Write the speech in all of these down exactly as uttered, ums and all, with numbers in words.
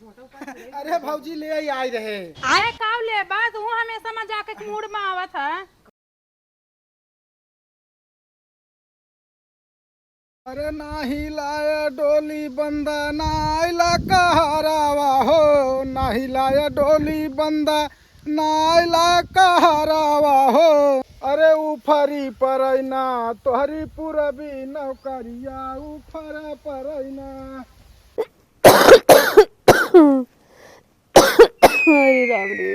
अरे भौजी, ले आई, आई रहे। अरे काव ले बा, तू हमेशा मजाक के मूड में आवत है। अरे नाही लाया डोली बंदा, ना आइला कहारावा हो, नाही लाया डोली बंदा, ना आइला कहारावा हो। अरे उफरी परैना, तोहरी पुरबी नौकरिया, उफरा परैना। अरे राम रे।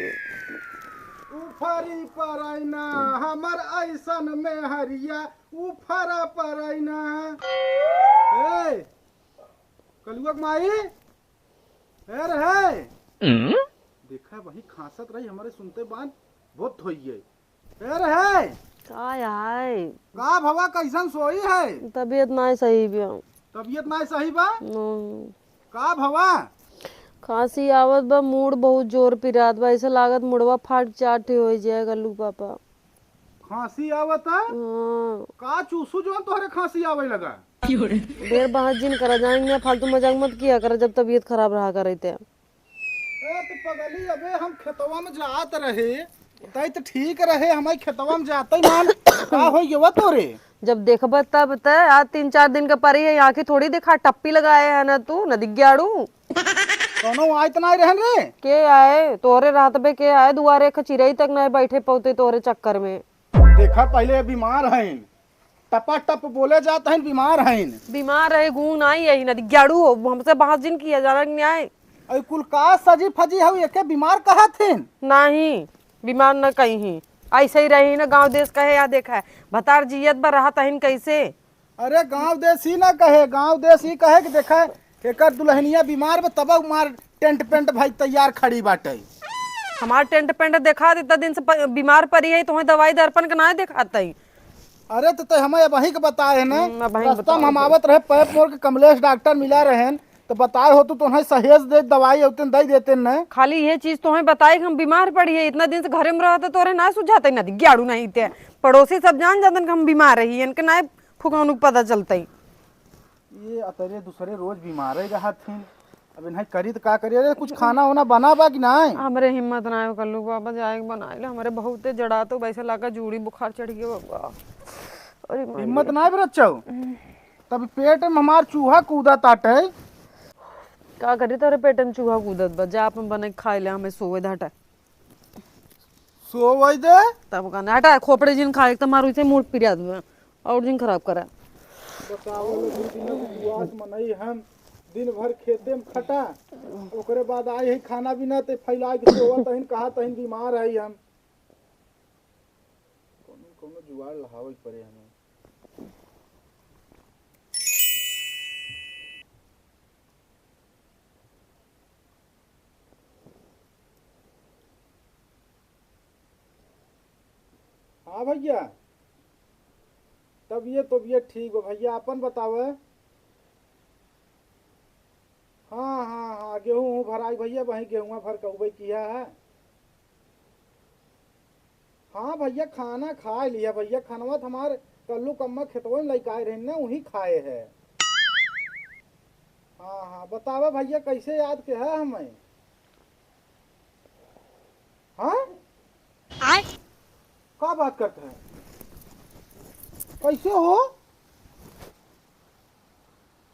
उफरी परैना, हमर ऐसन मेहरिया, उफरा परैना। ए, कलुआ के माई, ए रे। हम्म? देखा, वही खांसत रही, हमरे सुनते बान बहुत होइए। ए रे। का यार? का भवा, कैसन सोई है? तबीयत नाय सही बा। तबीयत नाय सही बा? नहीं। का भवा? खांसी आवत बा, मूड़ बहुत जोर पिरात बा, ऐसे लागत मुड़वा फाट चार ठे हो जाए, कल्लू पापा। खांसी आवत है? हाँ। का चूसू जौन तोहरे खांसी आवे लगा? ढेर बहस जिन करा, जान ना फालतू मजाक मत किया करा, जब तबीयत खराब रहा करे ते। ए, तो पगली, अबे हम खेतवा में जात रहे, तई तो ठीक रहे, हमारे खेतवा में जाते ही मान का हो गया तोरे? जब देखबे तब त आज तीन चार दिन के परी है, आँखी थोड़ी दिखा, टप्पी लगाए है ना तू, नदिग्याड़ू। कौनो आयत नाय रहन रे। के आए तोरे रात पे, के आए दुआरे, एक चिरई तक नाय बैठे पौते तोरे चक्कर में। देखा, पहले बीमार हईन, टपा टप बोले जात हईन, बीमार हईन। बीमार रहे, गूं नाई यही नदिग्याड़ू हो, हमसे बहस जिन किया, जाना कि नाय। अरे कुल का सजी फजी हऊ, एके बीमार कहत हईन? नाही, बीमार न कहीं ही, ऐसे ही रही न, गाँव देश कहे या देखा है, भतार जियत बा रहत हईन कैसे? अरे गाँव देश ही ना कहे, गाँव देश ही कहे कि देखा, एकर दुल्हनिया बीमार बा, तब मार टेंट पेंट भाई तैयार खड़ी बाटे। हमार टेंट पेंट देखा, इतना दिन से प-, बीमार परी है, तुम्हें दवाई दर्पण के ना देखात है। अरे तो, तो हमें अबही के बताए है ना, हम्म, अबही रास्ता में हम बताओ। आवत रहे, पैप मोड़ के कमलेश डॉक्टर मिला रहन, तो बताए हो तो तुम्हें सहेज दे दवाई, उतन दे देते न। खाली ये चीज तुम्हें बताए कि हम बीमार पड़ी है, इतना दिन से घरे में रहते तोरे ना सुझाते, नदिग्याड़ू नहीं ते। पड़ोसी सब जान जातन कि हम बीमार रही, इनके ना फुकौनु के पता चलते। ये अतरे दूसरे रोज बीमारे रहत हिन। अब इन्हें करी त का करी? अरे कुछ खाना वाना बना बा कि नाय? हमरे हिम्मत नाय हो कल्लू बाबा, जाए के बनाए ले। हमरे बहुते जड़ा तो वैसे लागा जूड़ी बुखार चढ़ गया बाबा। अरे माई हिम्मत रे। नाय बरत चाहो? हम्म। तब पेट में हमार चूहा कूदा ताटे। का करी तोरे पेट में चूहा कूदत बा? जा अपन बने के खाए ले, हमें सोवे धाटा। सोवई दे। तब का ना हटा, खोपड़े जिन खाए, त मारू से मूड पिरिया दे, और जिन खराब करा। बताओ लो, दू दिन के जुआत मनई हम, दिन भर खेते में खटा, ओकरे बाद आए है खाना बिना ते फैला के सोवा तहिन, कहा तहिन बीमार है हम। कौनो, कौनो जुगाड़ लहावे के पड़े हमें। हाँ भैया, तबियत, तबियत ठीक बा भैया, अपन बतावे। हाँ, हाँ, हाँ, गेहूँ हूँ भराई भैया, वहीं गेहुआ भर के उबे किया है। हाँ भैया, खाना खाए लिया भैया, खानवा त हमार कल्लू कम्मा खेतवे में लइकाए रहे ना, वही खाए है। हाँ, हाँ, बतावा भैया, कैसे याद के है हमें? हाँ? आय? का बात करता है? कैसे हो?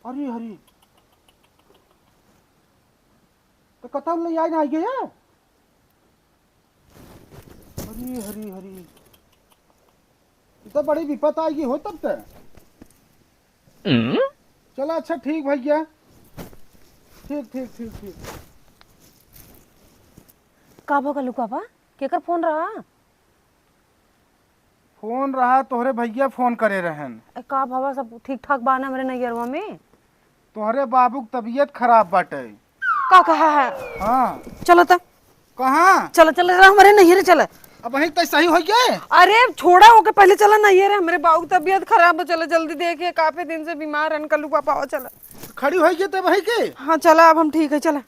अरे, अरे, तो कतौ ले आए ना आइगे? अरे, हरी, हरी, ये तो बड़ी विपत आइगी हो तब ते। हम्म? चला, अच्छा, ठीक भैया, ठीक, ठीक, ठीक, ठीक। का भा कल्लू पापा, केकर फोन रहा? फोन रहा, तोहरे भैया फोन करे रहन। ए, का भवा, सब ठीक ठाक बा ना हमरे नैयरवा में? तोहरे बाबू के तबीयत खराब बाटे। का कहा है? हाँ। चलो त। कहाँ? चलो, चलो, चलो, हमरे नैहरे चलो। अब वहीं तक सही हो गए? अरे छोड़ा, ओके पहले चलो नैहरे, हमरे बाबू के तबीयत खराब है, चलो जल्दी देखे, काफी दिन से बीमार है, कल्लू पापा, आओ चलो। खड़ी हो गए तब वहीं के? हाँ, चला, अब हम ठीक है, चला।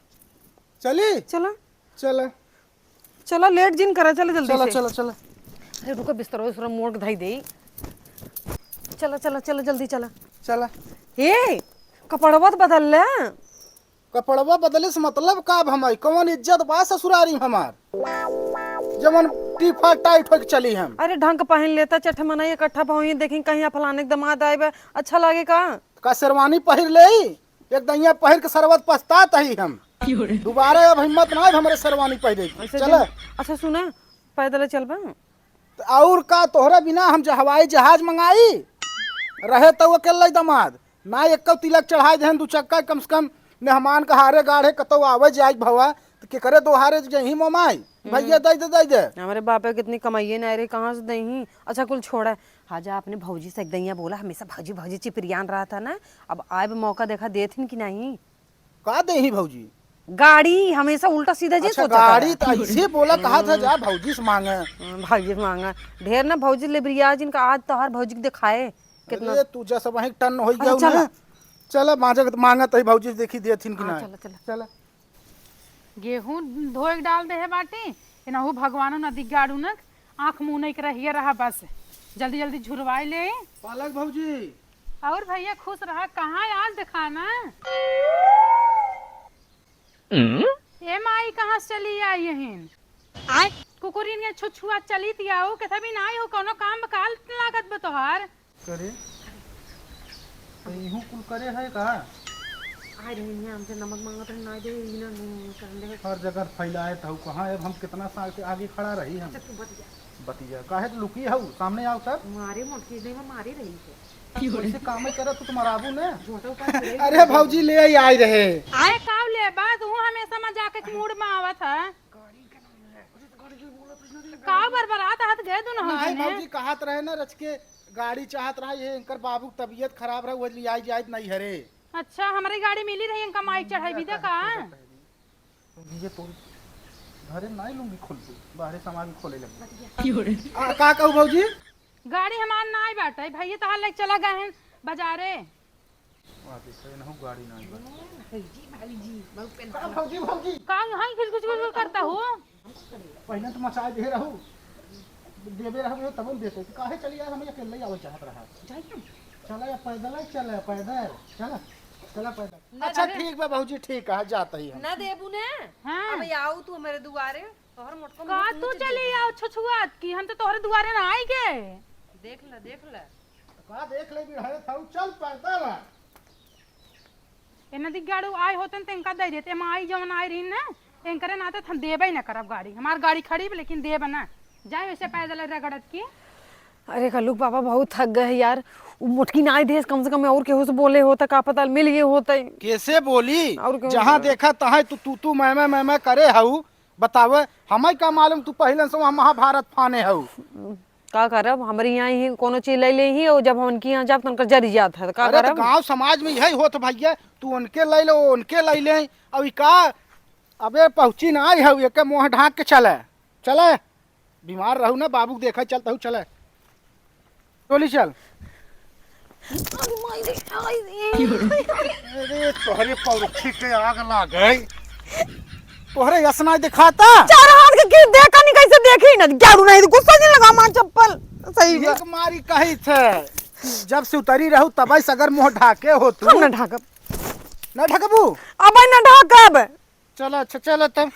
चली? चला। चला। चला, लेट जिन करा, चला जल्दी चला, से। चला, चला। अरे रुको, बिस्तरा उस्तरा मोड़ के धई दे। चला, चला, चला, जल्दी चला। चला। ए, कपड़वा तो बदल ले। कपड़वा बदले से मतलब का अब हमारी? कौन इज्जत बा ससुरारी में हमार? जवन टीफा टाइट होके चली हम। अरे ढंग के पहिन लेता, चट मनई इकट्ठा भौही, देखी कहीं आ फलाने के दामाद आए बा, अच्छा लागे का? का शेरवानी पहिर ले? एक दइया पहिर के सरवत पछतात ही हम। दोबारा अब हिम्मत ना है हमरे शेरवानी पहिरे की। ऐसे चला। दिन, अच्छा सुना, पैदल चलबा? त और का, तोहरे बिना हम ज-, हवाई जहाज मंगाई? रहे तो अकेले दामाद, ना एक्को तिलक चढ़ाई देहन दू चक्का, कम से कम मेहमान का हारे गाढ़े कतौ आवे जाए भवा, त केकरे दोहारे जही मोमाई? भैया दे दे, दे दे। हमरे बापे कितनी कमाइए ना रही, कहाँ से दही? अच्छा कुल छोड़ा, हाँ जा अपने भौजी से एक दइया बोला, हमेशा भौजी भौजी चिपरियान रहा था ना, अब आए मौका देखा देथिन कि नहीं? का देही भौजी? गाड़ी हमेशा उल्टा सीधा जे अच्छा, सोचा गाड़ी था। त ऐसे बोला, कहा था जा भौजी से मांगे। हाँ, भौजी से मांगा। ढेर ना भौजी ले बिरिया जिनका आज तोहार भौजी के दिखाए कितना। अरे तू जैसा वहीं टन हो अच्छा, गया चला। ना। चला मांगे, मांगा तही भौजी से देखी देथिन कि हाँ, ना। चला, चला। चला। गेहूं धोए के डाल दे है बाटी, एनहु भगवानो नदी गाड़ू न आँख मुँह नहीं के रहिए रहा बस। जल्दी जल्दी झुरवाई ले। पालक भौजी। और भैया खुश रहा, कहाँ आज दिखाना? ए माई, कहाँ से चली आई यहिन? आय। कुकुरिन के छुछुआ चली तियाऊ, के भी नाई हो, कौनो काम बा काल लागत बा तोहार। करे? तो इहू कुल करे है का? आए रही हैं हमसे नमक मांगत रही, नाई दे, इन्हें मुंह करने लगे। हर जगह फैलाए तो कहाँ है, अब हम कितना साल के आगे खड़ा रही हम। अच्छा, तू बतिया। बतिया, काहे तो लुकी हऊ, सामने आओ सर। मारे मोटकी नहीं, मैं मारे रही है। वैसे काम ही करत तू तुम्हारा आबू ने। झोटा उठा के ले अरे भौजी ले आई, आई रहे। आए काव ले बा, तू हमेशा मजाक के मूड में आवत है। का बरबरात हाथ गए दोनों नहीं जने? भौजी कहत रहे ना रच के गाड़ी चाहत रहा, ये इनकर बाबू के तबीयत खराब रहा, वो लियाई जाए नहीं हरे। अच्छा, हमारी गाड़ी मिली रही, इनका माइक चढ़ाई भी दे का? ये तो घरे नहीं लूंगी खोल दे, बाहरे सामान खोले लगे। आ, का कहू भौजी? गाड़ी हमार नाई बाटे, भैया तहार लेके चला गए हैं बाजारे। वाह, देखो, इनहु गाड़ी नाई बाटे। भौजी, भौजी, बहुत पेन का भौजी, भौजी? का यहाँ घिस घिस घिस घिस करता हो? पहले तो मचाए दे रहू, देबे रहू, तब हम देते। तो काहे चली यार, हम अकेले ही आवल चाहत रहा। जाइए। चला या पैदल है, चला पैदल, चला, चला पैदल। ना अच्छा, अरे। ठीक बा भौजी, ठीक है, जाता ही हम। ना देबू ने? हाँ। अब आओ तू हमारे दुआरे। तोहर मोटका का मुंह तू चली आओ छुछुआत की, हम तो तोहरे दुआरे ना आई के। देख ल, देख ल। का देख ले बिढ़ाए थाऊ, चल पैदल आ। ए नदी गाड़ू आए होतन त इनका दे देते, हम आई जवन आई रही ना, इनकरे नाते हम देबे ना करब गाड़ी। हमार गाड़ी खड़ी बा, लेकिन देब ना। जाए वैसे पैदल रगड़त की। अरे कल्लू के पापा बहुत थक गए हैं यार, उ मोटकी ना आई देस, कम से कम और केहू से बोले होता, का पता मिल गए होते। कैसे बोली? और केहू जहाँ से देखा तहाँ तू, तू, तू, मैं, मैं, मैं, मैं करे हऊ। बतावे, हमें का मालूम तू पहिले से वहाँ महाभारत फाने हऊ। का करब, हमरे यहाँ ही कोनो चीज ले ले ही, और जब हम उनके यहाँ जाब, तो उनका जरी जात है, तो का अरे, तो करब? गाँव समाज में यही होत भैया, तू उनके ले ले, वो उनके ले ले, अब ई का, अबे पहुँची ना आई हऊ, एके मुँह ढाँक के चले, चले, बीमार रहू ना, बाबू के देखा चलता हूँ, चले। टोली चल। अरे माई रे, आई रे। अरे तोहरे पौरखी के आग लागे। तोहरे यस ना दिखाता। चार हाथ के की देखा नहीं कैसे देखी ना। झाड़ू नहीं गुस्सा नहीं लगा मार चप्पल। सही भीख बात। मारी कही थे। जब से उतरी रहू तब से अगर मुंह ढाके हो तू। हम ना ढाकब। ना ढाकबू? अब ना ढाकब। चला, अच्छा, चला तब।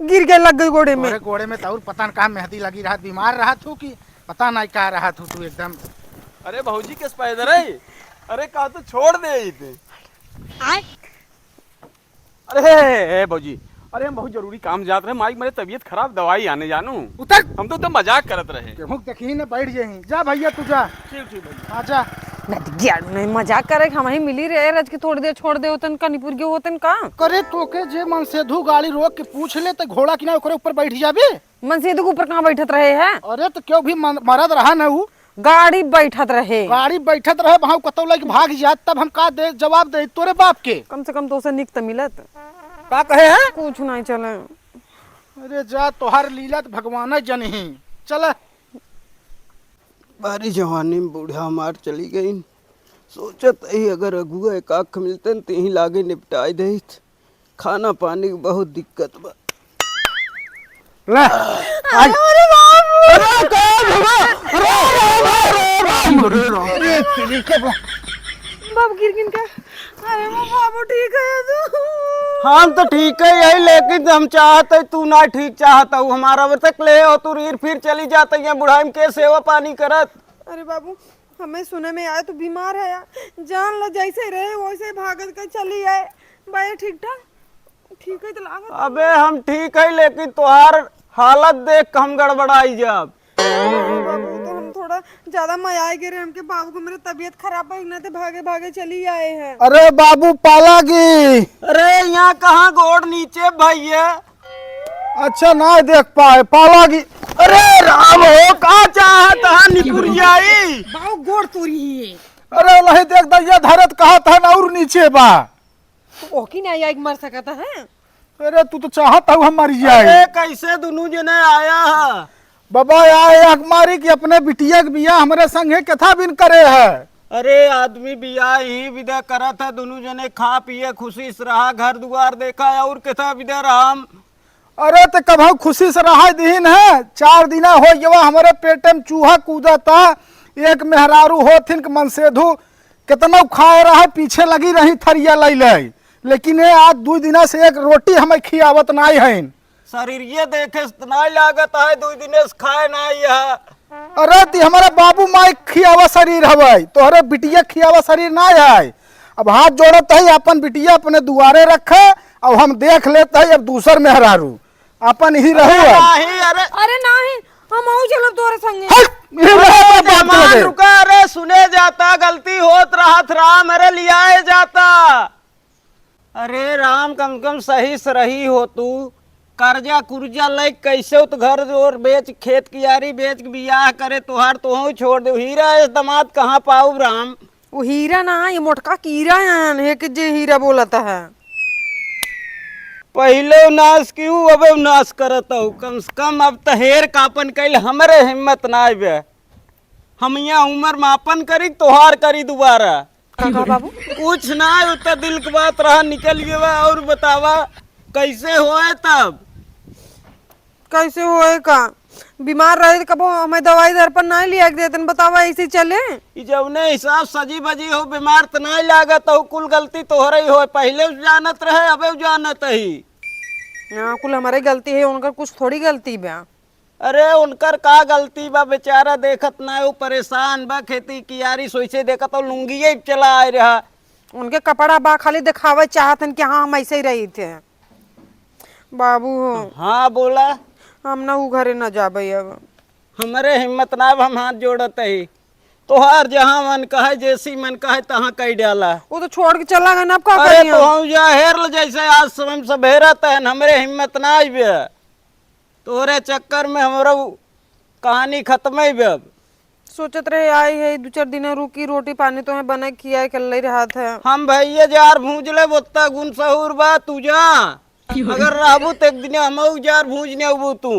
गिर गए, लग गई गोड़े में। तोरे गोड़े में तो और पता न का मेहंदी लगी रहत, बीमार रहत हो कि पता नहीं का रहत हो तू एकदम। अरे भौजी, किस पैदल है? अरे का तू छोड़ दे इते। आय। अरे हे, हे, हे, भौजी, अरे हम बहुत जरूरी काम जात रहे, माइक मेरे तबीयत खराब, दवाई आने जानू। उतर। हम तो, तो मजाक करत रहे। केहू देखी न बैठ जाही। जा भैया तू जा। ठीक, ठीक भैया। हाँ जा। ना दिया, नहीं मजाक करे, हम ही मिली रहे, रज के थोड़ी देर छोड़ दे होतन, कनीपुर के होतन का? करे तोके जे मनसेधु गाड़ी रोक के पूछ ले, त घोड़ा किनारे ओकरे ऊपर बैठ जाबे। मनसेधु के ऊपर कहाँ बैठत रहे है? अरे त केहू भी मन-, मरद रहा न उ। गाड़ी बैठत रहे। गाड़ी बैठत रहे, वहाँ कतौ लइके भाग जात, तब हम का दे, जवाब दे तोरे बाप के? कम से कम तोसे निक त मिलत। का कहे है? कुछ नहीं चले। अरे जा, तोहार लीला त भगवान जनही। चल। बारी जवानी में बूढ़ा हमार चली गईन। सोचत ही अगर अगुआ एक आँख मिलतन त यहीं लागे निपटाई देत। खाना पानी के बहुत दिक्कत बा। ले, आज। अरे बाप रे। अरे का भवा? अरे, अरे, अरे, अरे, अरे, अरे, अरे, अरे, तेरी का बा-, बाप गिर गिन का। अरे वो बाबू ठीक है तू? हम तो ठीक है यही, लेकिन हम चाहत है तू ना ठीक चाहत हऊ। हमारा अब तक ले हो तू रीर फिर चली जात है बुढ़ाई में के सेवा पानी करत। अरे बाबू, हमें सुने में आया तू बीमार है यार, जान लो जैसे रहे वैसे भागत के चली आए। भाई ठीक ठाक? ठीक है तो लागत। अबे हम ठीक है, लेकिन तोहार हालत देख के हम गड़बड़ाई जाब। बाबू, तो हम थोड़ा ज्यादा मयाए गे रहे, हमके बाबू को मेरा तबीयत खराब है, इतना ते भागे भागे चली आए हैं। अरे बाबू पालागी। अरे यहाँ कहाँ गोड़ नीचे भैया। अच्छा ना देख पाए पालागी। अरे राम हो, का चाहत है निकुरियाई? बाबू गोड़ तोरी ही है। अरे नहीं देख दैया धरत कहत है ना और नीचे बा। तो ओकी नहीं आइक मर सकत है। अरे तू तो चाहत हऊ हम मरी जाए। अरे कैसे दुनू जने आया है? बाबा आए एक मारी कि अपने बिटिया के बियाह हमरे संगे केथा बिन करे है। अरे आदमी बियाह ही विदा करत है, दुनू जने खा पिए खुशी से रहा, घर दुआर देखा और केथा विदा रहा हम। अरे ते कभऊ खुशी से रहा दीन है, चार दिना हो गवा हमरे पेटे में चूहा कूदता, एक मेहरारू होथिन के मनसेधू केतना खाए रहा, पीछे लगी रही थरिया लई लई, लेकिन ये आज दू दिना से एक रोटी हमें खियावत नाई हईन। शरीर ये देखे से नाई लागत है, दू दिने से खाए नाई है। अरे ती हमारा बाबू माई खियावा शरीर हवै, तोहरे बिटिया खियावा शरीर नाई है। अब हाथ जोड़त है, अपन बिटिया अपने दुआरे रखे, अब हम देख लेत है, अब दूसर मेहरारू अपन ही अरे रहू है। नहीं, अरे अरे नाही, हम आऊ चलब तोरे संगे। हट, ये अरे बात मेहमान लगे। रुका, अरे सुने जाता, गलती होत रहत राम, अरे लियाए जाता। अरे राम, कम से कम सही से रही हो तू। कर्जा कुर्जा लइके कैसे तो घर जोर बेच, खेत कियारी बेच के बियाह करे तोहार, तोहू छोड़ दे। हीरा ऐस दमाद कहाँ पाऊ राम? वो हीरा ना, ये मोटका कीरा है, है कि जे हीरा बोलत है। पहिले नाश किहू, अबे नाश करत हऊ। कम से कम अब त हेर कापन कइल हमरे हिम्मत ना आइबे। हम यहाँ उम्र मापन करी, तोहार करी दोबारा। का कहा बाबू? कुछ ना, उतना दिल के बात रहा, निकल गया। और बतावा, कैसे होए तब? कैसे होए का? बीमार रहे त कबो हमें दवाई दर्पण ना लिया के देतन, बतावा ऐसे चले? ई जौने हिसाब सजी बजी हो, बीमार त ना लागत हो, कुल गलती तोहरे ही होए, पहिले उ जानत रहे, अबे उ जानत ही। हाँ, कुल हमारे गलती है, उनकर कुछ थोड़ी गलती बा। अरे उनकर का गलती बा, बेचारा देखत ना, उ परेशान बा, खेती कियारी सोइसे देखत हो, लुंगिये चला आए रहा। उनके कपड़ा बा, खाली दिखावे चाहत हन कि हाँ, हम ऐसे ही रही थे। बाबू हो। हाँ, बोला। हम ना उ घरे ना जाबे अब। हमरे हिम्मत ना, अब हम हाथ जोड़त ही। तोहार जहाँ मन कहे, जैसी मन कहे, तहाँ कई डाला। वो तो छोड़ के चला गया ना, अब का अरे करी तो हम? हम जा हेर ल, जैसे आज समय से भेरत है, हमरे हिम्मत ना आइबे। तोरे चक्कर में हमरा उ कहानी खत्म ही बे अब। सोचत रहे आई है, दू चार दिन रुकी, रोटी पानी तो है बना खिया के ले रहत है। हम भैया जार भूज ले, बोत्ता गुण सहूर बा, तू जा। अगर रहबू तो एक दिन हम जार भूज ने अबू तू।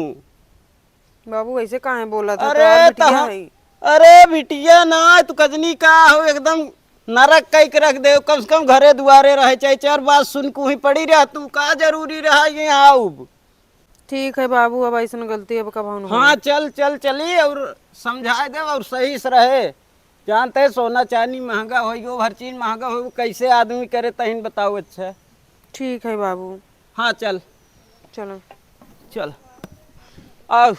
बाबू ऐसे काहे बोलत है? अरे तोहार बिटिया तहा-, है। अरे बिटिया ना, तू कजनी का हो, एकदम नरक कई के रख दे। कम से कम घरे दुआरे रहे, चाहे चार बात सुन के वहीं पड़ी रह, तू का जरूरी रहा ये आउब? ठीक है बाबू, अब ऐसन गलती अब कबहू न हाँ, होई। चल, चल, चली और समझाए देव और सही से रहे। जानते हैं, सोना चांदी महंगा होई गो, हर चीज महंगा होई गो, कैसे आदमी करे तहिन बताओ। अच्छा, ठीक है बाबू। हाँ, चल। चलो। चल। आओ।